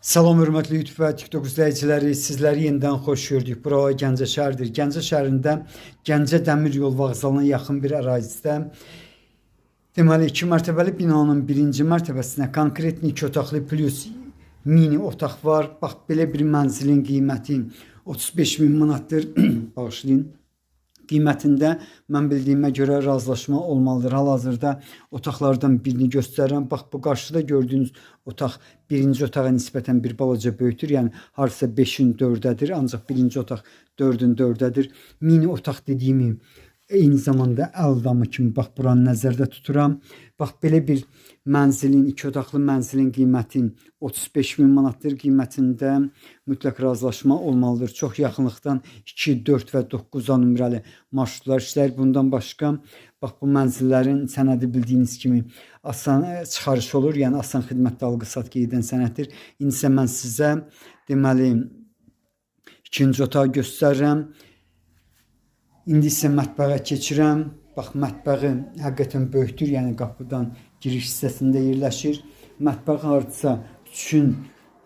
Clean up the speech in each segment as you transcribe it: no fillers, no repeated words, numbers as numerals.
Salam hörmətli YouTube və TikTok izləyiciləri, sizləri yenidən xoş gördük. Bura Gəncə şəhəridir. Gəncə şəhərində Gəncə Dəmir Yol Vağzalına yaxın bir ərazidə deməli 2 mərtəbəli binanın birinci mərtəbəsinə konkretni 2 otaqlı plus mini otaq var. Bax belə bir mənzilin qiyməti 35 min manatdır. Bağışlayın. Qiymətində mən bildiyimə görə razılaşma olmalıdır. Hal-hazırda otaqlardan birini göstərirəm. Bax bu qarşıda gördüyünüz otaq birinci otağa nisbətən bir balaca böyükdür. Yəni hardasa 5-in 4-ədir, ancaq birinci otaq 4-ün 4-ədir. Mini otaq dediyimi eyni zamanda əl damı kimi bax buranı nəzərdə tuturam. Bax belə bir mənzilin, iki otaqlı mənzilin qiyməti 35 min manatdır. Qiymətində mütləq razılaşma olmalıdır. Çox yaxınlıqdan 2, 4 və 9 A nömrəli marşrutlar işləyir. Bundan başqa bax bu mənzillərin sənədi bildiyiniz kimi asan çıxarış olur. Yəni asan xidmətli alqı-satqı edən sənəddir. İndi isə mən sizə deməli ikinci otağı göstərirəm. İndi isə mətbəxə keçirəm. Bax mətbəxi həqiqətən böyükdür, yəni qapıdan giriş hissəsində yerləşir. Mətbəx hardasa 3-ün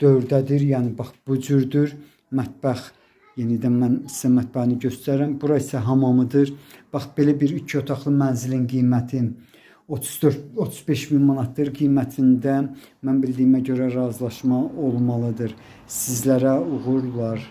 4-ədir, yəni bax bu cürdür. Mətbəx yenidən mən sizə mətbəxini göstərirəm. Bura isə hamamıdır. Bax belə bir iki otaqlı mənzilin qiyməti 34-35 min manatdır. Qiymətində mən bildiyimə görə razılaşma olmalıdır. Sizlərə uğurlar.